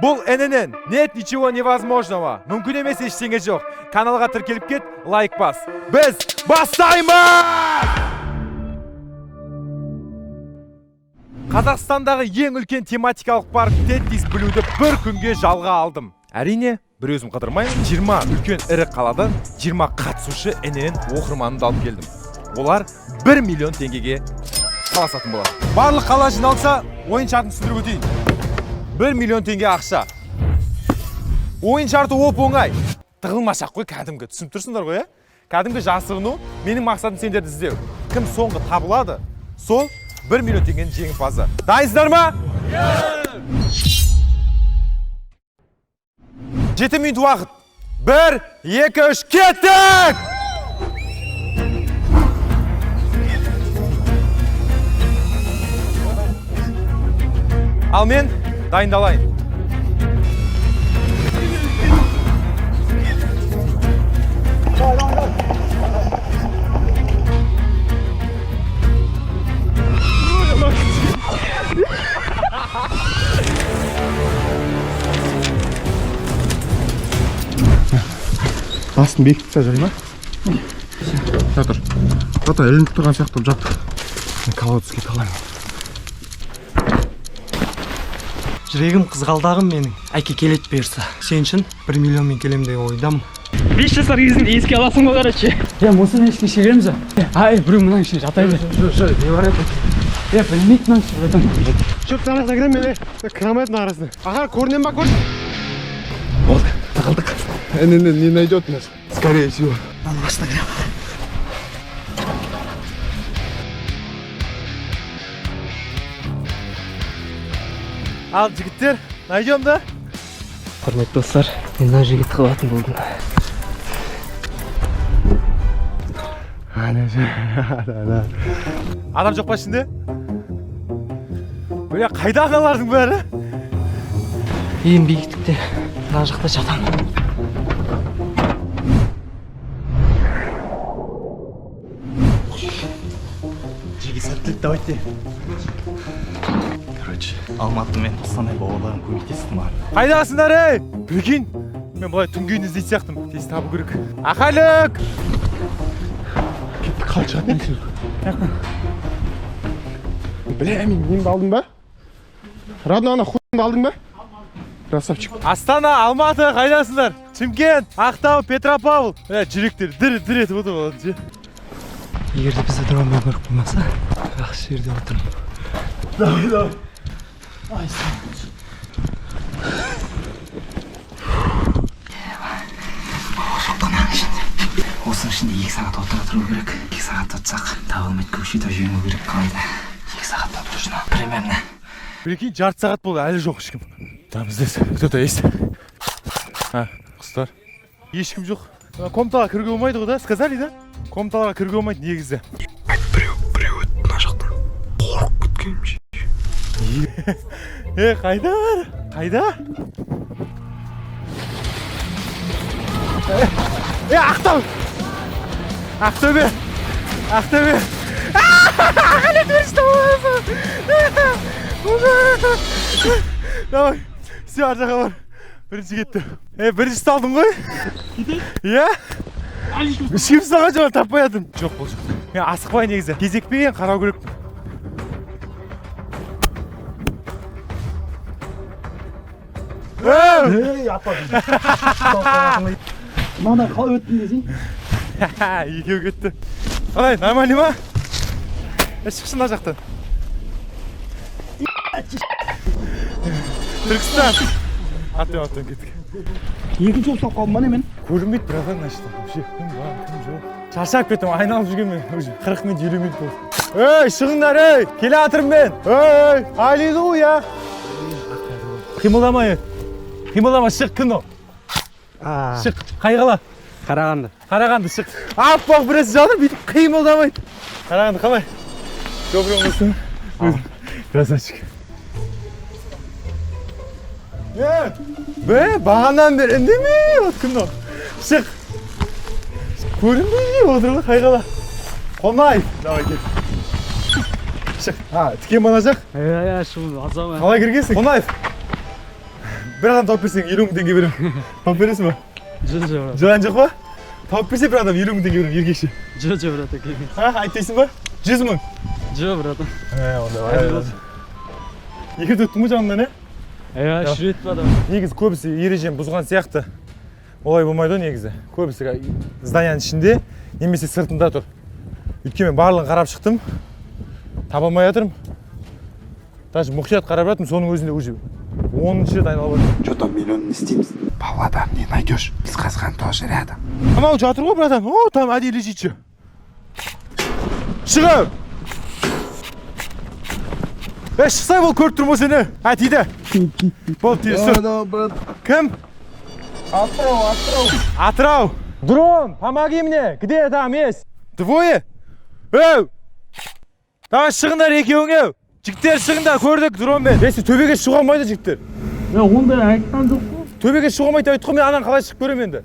Бұл ННН. Нет ничего невозможного. Мүмкін емес ештеңе жоқ. Каналға тіркеліп кет, лайк бас. Біз бастаймыз! Қазақстандағы ең үлкен тематикалық парк Теттис Блюді бір күнге жалға алдым. Әрине, бір өзім қыдырмаймын. 20 үлкен ірі қаладан 20 қатысушы ННН оқырманымды алып келдім. Олар 1 миллион теңгеге таласатын болады. Барлық қала жиналса, ойын шартын түсіндіріп өтейін. 1 миллион теңге ақша. Ойын шарты оп-оңай. Тығылмашақ қой кәдімгі, түсініп тұрсыңдар ғой, иә? Кәдімгі жасырыну, менің мақсатым сендерді іздеу. Кім соңғы табылады, сол 1 миллион теңгенің жеңімпазы. Дайынсыздар ма? 7 минут уақыт. 1, 2, 3, кеттік! Ал мен дайындалайын. Астын бекітіп таста, жарай ма? Жатыр. Ата ілініп тұрған сияқты болып жатыр. Мен колодецке талаймын. Жүрегім, қызғалдағым менің. Әке келеді бұйырса. Сен үшін 1 миллионмен келемін деген ойдамын. 5 жасар кезінде еске аласың ғой, короче. Е, осыны ішіне шегеміз. Ай, біреу мынаның ішіне жата бер. Жоқ, не бар еді? Е, білмейді, мынаның ішіне жатамын. Шөп арасына кіремін мен, е. Кіре алмайтын арасына. Аға, көрінем ба, көр? Болды, тығылдық. ННН не найдет нас. Скорее всего. Мынаның астына кіремін. Ал жігіттер, найдем да? Құрметті достар, мен мына жерге тығылатын болдым. Ана ана. Адам жоқ па ішінде? Бля, қайда аналардың бәрі? Ең биіктікте мына жақта жатамын. Короче, Алматы мен Қостанай бауырларым көмектесті маған. Қайдасыңдар, ей? Прикинь, мен былай түнге дейін іздейтін сияқтымын. Тез табу керек. Ақалік! Кетті, қалай шығатын еді? Бля, мен немді алдың ба? Родной, ана хуйыңды алдың ба? Красавчик. Астана, Алматы, қайдасыңдар? Шымкент, Ақтау, Петропавл. Бля, жүректер дір дір етіп отыр олардың ше. Егер де бізді дронмен көріп қоймаса, жақсы жерде отырмын. Осының ішінде 2 сағат отыра тұру керек. 2 сағат отырсақ, табылмайды, Көкшетау жеңу керек қалайда. 2 сағатта нужно примерно. Прикинь, жарты сағат болды, әлі жоқ ешкім. Там здесь кто-то есть. А, құстар. Ешкім жоқ. Ана комнатаға кіруге болмайды ғой да? Сказали, да? Комнаталарға кіруге болмайды негізі. Біреу, біреу өтті мына жақтан. Қорқып кеткенім. Е, қайда бәрі? Қайда? Е, Ақтау! Ақтөбе! Ақтөбе! Ағалет, давай, все, ар жаққа бар. Бірінші кетті. Е, бірінші салдың ғой? Иә? Ешкім салған жоқ, таппай жатырмын. Жоқ, бұл жоқ. Мен асықпай негізі. Кезекпен қарау керекпін. Ей! Мынандай қалай өттің десең? Екеуі кетті. Қалай, нормально ма? Е, шықшы мына жақтан. Түркістан. Аттен, аттен кеттік. Екінші болып ұстап қалдым ба не мен? Көрінбейді, братан, мына жерде. Вообще кім бар, кім жоқ. Шаршап кеттім, айналып жүргенмен уже 40 минут, 50 минут болды. Ей, шығыңдар, ей! Келе жатырмын мен. Ей, аллилуйя! Қимылдама, ей. Қимылдама, шық, кім ол? Шық, қай қала? Қарағанды. Қарағанды, шық. Аппақ біресі жатыр, бүйтіп қимылдамайды. Қарағанды қалай? Добрый болсын. Красавчик. Е, бе, бағанадан бері үндемей отыр, кім мынау? Шық. Көрінбей отыр ғой, қай қала? Қонаев. Давай, кел. Шық. А, тікен мына жақ. Иә, иә, шығу азам. Қалай кіргенсің? Қонаев. Бір адам тауып берсең, 50 000 теңге беремін. Тауып бересің ба? Жоқ, жоқ, брат. Жылан жоқ па? Тауып берсе бір адам 50 000 теңге беремін, еркекше. Жоқ, жоқ, брат, келмейді. А, айтпайсың ба? 100 000. Жоқ, брат. Онда екі рет өттің ғой жанымнан, е? Иә, үш рет па адам. Негізі көбісі ережені бұзған сияқты. Олай болмайды ғой негізі. Көбісі зданияның ішінде немесе сыртында тұр. Өйткені мен барлығын қарап шықтым. Таба алмай жатырмын. Даже мұқият қарап жатырмын, соның өзінде уже 10-рет айналып жатырмын. Че там, миллион не істейміз? Павлодар не найдешь. Жезқазған тоже рядом. Анау жатыр ғой, братан. О, там әдейі лежит же. Шығып! Е, шықсай, бол, көріп тұрмын ғой сені. Ә, тиді. Болды, тиді. Түсір. Кім? Атырау, Атырау. Атырау. Дрон, помоги мне. Где там есть? Двое? Өу! Давай шығыңдар екеуің, еу. Жігіттер, шығыңдар, көрдік дронмен. Е, сен төбеге шығуға болмайды, жігіттер. Мен ондай айтқан жоқ қой. Төбеге шығуға болмайды деп айтты ғой, мен ананы қалай шығып көремін енді?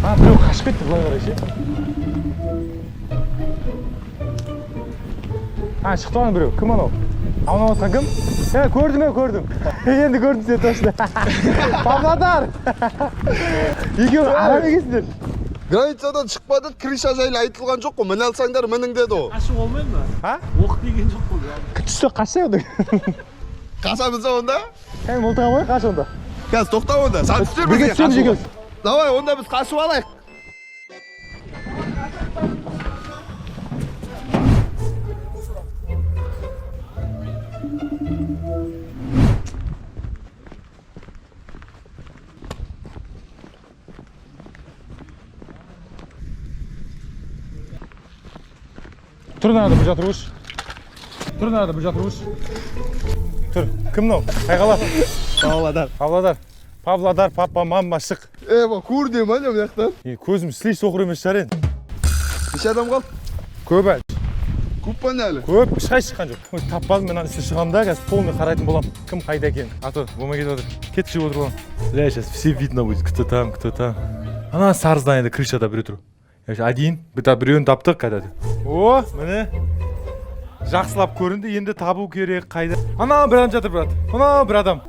А, біреу қашып кетті былай қарай ше. А, шықты ана біреу. Кім анау? Анау отқан кім? Е, көрдім, е, көрдім. Енді көрдім сені точно. Павлодар! Екеуі арам екенсіңдер. Границадан шықпады, крыша жайлы айтылған жоқ қой. Міне алсаңдар, мінің деді ғой. Қашып болмай ма? А? Оқ деген жоқ қой. Түссе қашса онда. Қашамыз ба онда? Кәне, мылтыға қой, қаш онда. Қазір тоқта онда. Саған түсер Бірге бізге түсеміз қашуға. екеуміз. Давай, онда біз қашып алайық. Тұр мынада бір жатыр қойшы. Тұр мынада бір жатыр қойшы. Тұр. Кім мынау? Қай қала? Павлодар. Павлодар. Павлодар, папа, мама, шық. Е, бұл көрде ма не мына жақтан? Е, көзім слиш соқыр емес шығар енді. Неше адам қалды? Көп әлі. Көп па не әлі? Көп, ешқайсы шыққан жоқ. Ой, таппадым, мен ана үстіне шығамын да, қазір полный қарайтын боламын. Кім қайда екенін. А то болмай кетіп жатыр. Кетіп шығып отыр боламын. Бля, сейчас все видно будет, кто там, кто там. Ана сары зданиеда крышада біреу тұр. Один, біреуін таптық кәдімгі. О, міне. Жақсылап көрінді, енді табу керек қайда. Ана бір адам жатыр, брат. Ана бір адам.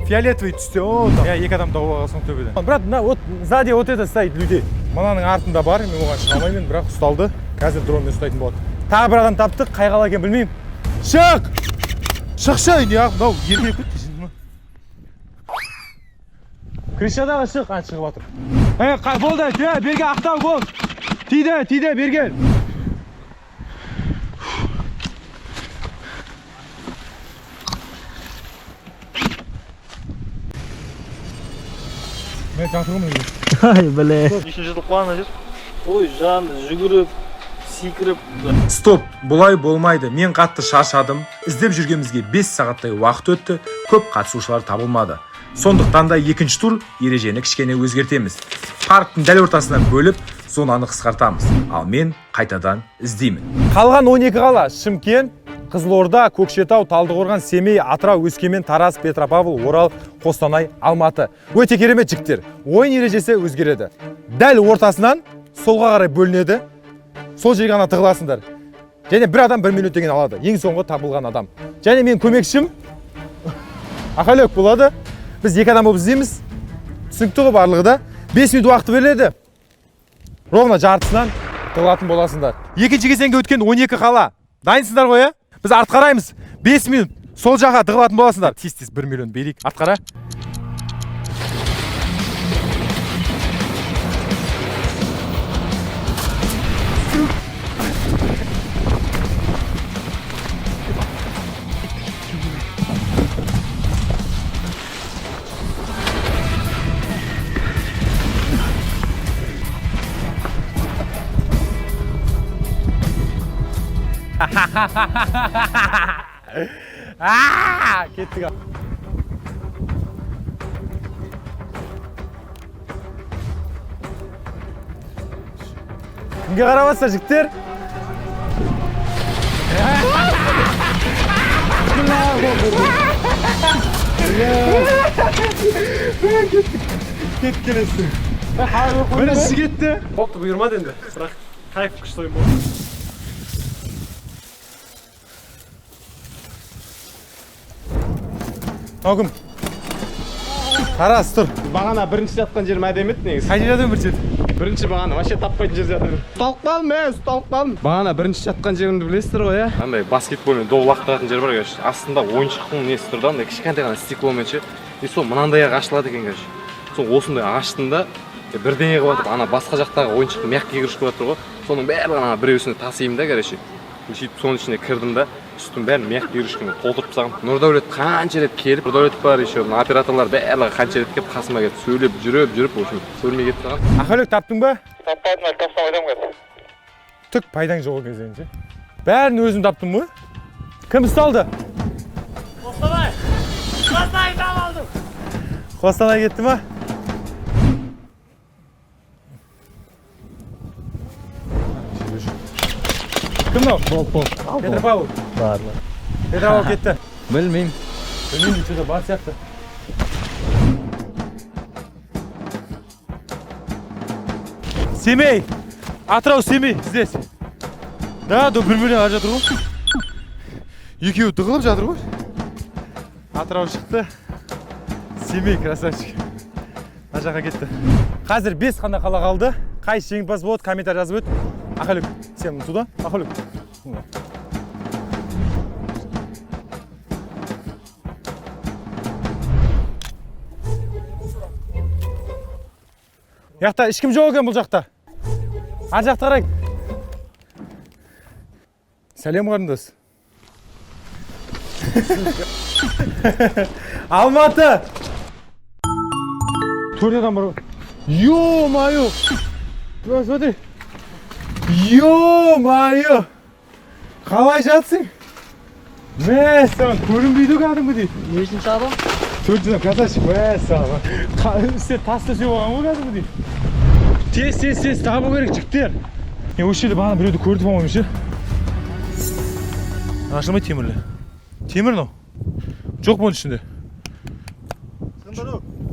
Фиолетовый түсте. О, там. Иә, екі адам тауып алған соң төбеден. Брат, мына вот сзади вот это стоит людей. Мынаның артында бар, мен оған шыға алмаймын, бірақ ұсталды. Қазір дронмен ұстайтын болады. Тағы бір адам таптық, қай қала екенін білмеймін. Шық! Шықшы, неғып мынау еркелеп кетті жынды ма? Крышадағы шық, а, шығып жатыр. Е, болды, те, берге Ақтау гол. Тиді, тиді, берге. Мен жатыр ғой мына жерде. Ай, біле. Нешінші жыл қуана жер. Ой, жан, жүгіріп, секіріп. Стоп, бұлай болмайды. Мен қатты шаршадым. Іздеп жүргенімізге 5 сағаттай уақыт өтті. Көп қатысушылар табылмады. Сондықтан да екінші тур ережені кішкене өзгертеміз. Парктің дәл ортасынан бөліп, зонаны қысқартамыз. Ал мен қайтадан іздеймін. Қалған 12 қала: Шымкент, Қызылорда, Көкшетау, Талдықорған, Семей, Атырау, Өскемен, Тараз, Петропавл, Орал, Қостанай, Алматы. Өте керемет, жігіттер. Ойын ережесі өзгереді. Дәл ортасынан солға қарай бөлінеді. Сол жерге ғана тығыласыңдар. Және бір адам 1 миллион теңгені алады. Ең соңғы табылған адам. Және мен көмекшім Ақалек болады. Біз екі адам болып іздейміз. Түсінікті ғой барлығы да. 5 минут уақыт беріледі. Ровно жартысынан тығылатын боласыңдар. Екінші кезеңге өткен 12 қала. Дайынсыңдар ғой, ә? Біз арт қараймыз. 5 минут сол жаққа тығылатын боласыңдар. Тез-тез 1 миллион берейік. Арт қара. А, кеттік. Кімге қарап жатсыздар, жігіттер? Кеттік, келесі. Бірінші кетті. Бопты, бұйырмады енді. Бірақ кайф, күшті ойын болды. Мынау кім? Тараз, тұр. Бағана бірінші жатқан жерім әдемі еді негізі. Қай жерде жатырмын бірінші рет? Бірінші бағана вообще таппайтын жерде жатырмын. Ұсталып қалдым, ұсталып қалдым. Бағана бірінші жатқан жерімді білесіздер ғой, иә? Андай баскетболмен доп лақтыратын жер бар, короче. Астында ойыншықтың несі тұр да, андай кішкентай ғана стекломен ше. И сол мынандай ақ ашылады екен, короче. Сол осындай аштым да, бірдеңе қылып жатып, ана басқа жақтағы ойыншықты мягкий игрушка болып тұр ғой. Соның барлығын ана біреусіне тасимын да, короче. Сөйтіп соның ішіне кірдім да, үстін бәрін мягкий игрушкамен толтырып тастағанмын. Нұрдәулет қанша рет келіп, Нұрдәулет бар еще, мына операторлар барлығы қанша рет келіп, қасыма келіп сөйлеп жүріп жүріп, в общем, көрмей кетіп қалған. Ақылбек, таптың ба? Таппадым, әлі тапсам айтамын қазір. Түк пайдаң жоқ екен сенің ше. Бәрін өзім таптым ғой. Кім ұсталды? Қостанай. Қостанай тап алдым. Қостанай кетті ма? Кім мынау? Бол. Петропавл. Бар. Петропавл кетті. Білмеймін. Білмеймін, что-то бар сияқты. Семей! Атырау, Семей, здесь. Да, да, бір-бірінен ары жатыр ғой. Екеуі тығылып жатыр ғой. Атырау шықты. Семей, красавчик. Ар жаққа кетті. Қазір 5 қана қала қалды. Қай жеңімпаз болады, комментарий жазып өт. Ақылбек, сен туда? Ақылбек. Жақта ешкім жоқ екен бұл жақта. Ар жақта қарайық. Сәлем, қарындас. Алматы. Төрт адам бар ғой. Ё-моё! Смотри. Ё-моё! Қалай жатсың? Мәссаған, көрінбейді кәдімгідей. Нешінші адам? Төртінші адам, красавчик, мәссаған. Үстіне тас төсеп алған ғой кәдімгідей. Тез, тез, тез табу керек, жігіттер. Мен осы жерде бағана біреуді көрдім, по-моему, ше. Ашылмайды темірлі. Темір мынау. Жоқ бұның ішінде.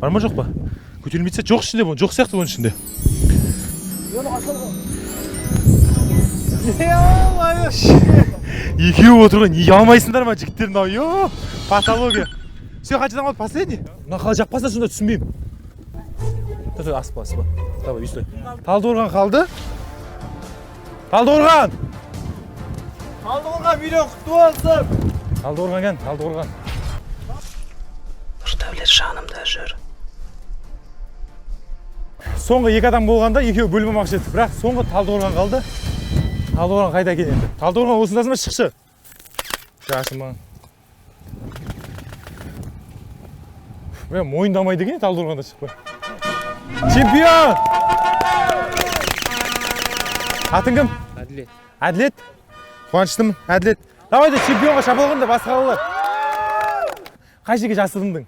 Бар ма, жоқ па? Көтерілмейді, жоқ ішінде бұның, жоқ сияқты бұның ішінде. Екеуі отыр ғой, неге алмайсыңдар ма, жігіттер, мынау? Ё, патология. Все, қаншадан қалды, последний? Мына қалай жаппаса сонда, түсінбеймін. Тұр, тұр, аспа, аспа. Давай, өйстіп. Талдықорған қалды. Талдықорған! Талдықорған, миллион құтты болсын! Талдықорған кән, Талдықорған. Нұрдәулет жанымда жүр. Соңғы екі адам болғанда екеуі бөліп алмақшы еді. Бірақ соңғы Талдықорған қалды. Талдықорған қайда екен енді? Талдықорған осындасың ба? Шықшы. Ашылмаған. Мә, мойындамайды екен Талдықорғанда шықпай. Чемпион! Атың кім? Әділет. Әділет? Қуаныштымын, Әділет. Давайте чемпионға шапалағында басқа қалалар. Қай жерге жасырындың?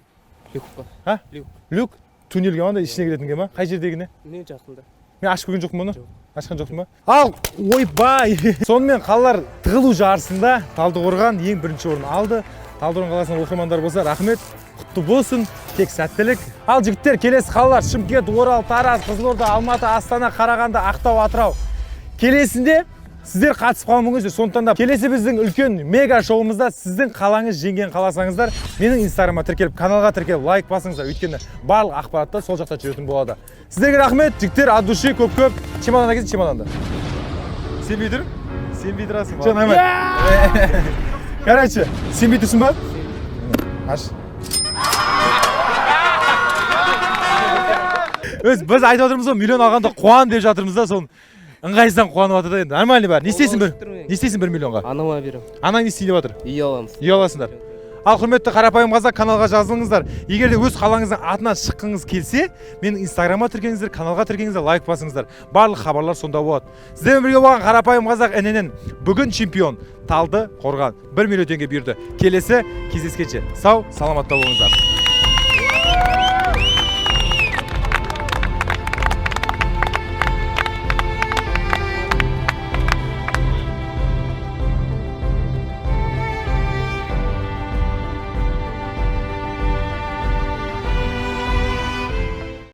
Люкқа. А? Люк. Люк? Туннельге ма, андай ішіне кіретінге ма? Қай жердегіне? Не, жақында. Мен ашып көрген жоқпын оны. Ашқан жоқпын ба? Ал, ойбай! Сонымен қалалар тығылу жарысында Талдықорған ең бірінші орын алды. Талдықорған қаласының оқырмандары болса, рахмет. Құтты болсын, тек сәттілік. Ал жігіттер, келесі қалалар Шымкент, Орал, Тараз, Қызылорда, Алматы, Астана, Қарағанды, Ақтау, Атырау. Келесінде сіздер қатысып қалуы мүмкінсіздер. Сондықтан да келесі біздің үлкен мега шоуымызда сіздің қалаңыз жеңген қаласаңыздар, менің инстаграмға тіркеліп, каналға тіркеліп, лайк басыңыздар. Өйткені барлық ақпаратты сол жақта жүретін болады. Сіздерге рахмет, жігіттер, от души көп-көп. Чемоданды әкелсін, чемоданды. Сенбей тұр? Сенбей тұрасың. Жоқ, нормально. Короче, сенбей тұрсың ба? Аш. Өз біз айтып отырмыз ғой, миллион алғанда қуан деп жатырмыз да, соны ыңғайсыздан қуанып жатыр да енді. Нормальный бәрі. Не істейсің бір? Не істейсің 1 миллионға? Анама беремін. Анаң не істейін деп жатыр? Үй аламыз. Үй аласыңдар. Ал құрметті қарапайым қазақ, каналға жазылыңыздар. Егер де өз қалаңыздың атынан шыққыңыз келсе, менің инстаграмға тіркеліңіздер, каналға тіркеліңіздер, лайк басыңыздар. Барлық хабарлар сонда болады. Сіздермен бірге болған қарапайым қазақ ННН. Бүгін чемпион Талдықорған 1 миллион теңге бұйырды. Келесі кездескенше сау, саламатта болыңыздар.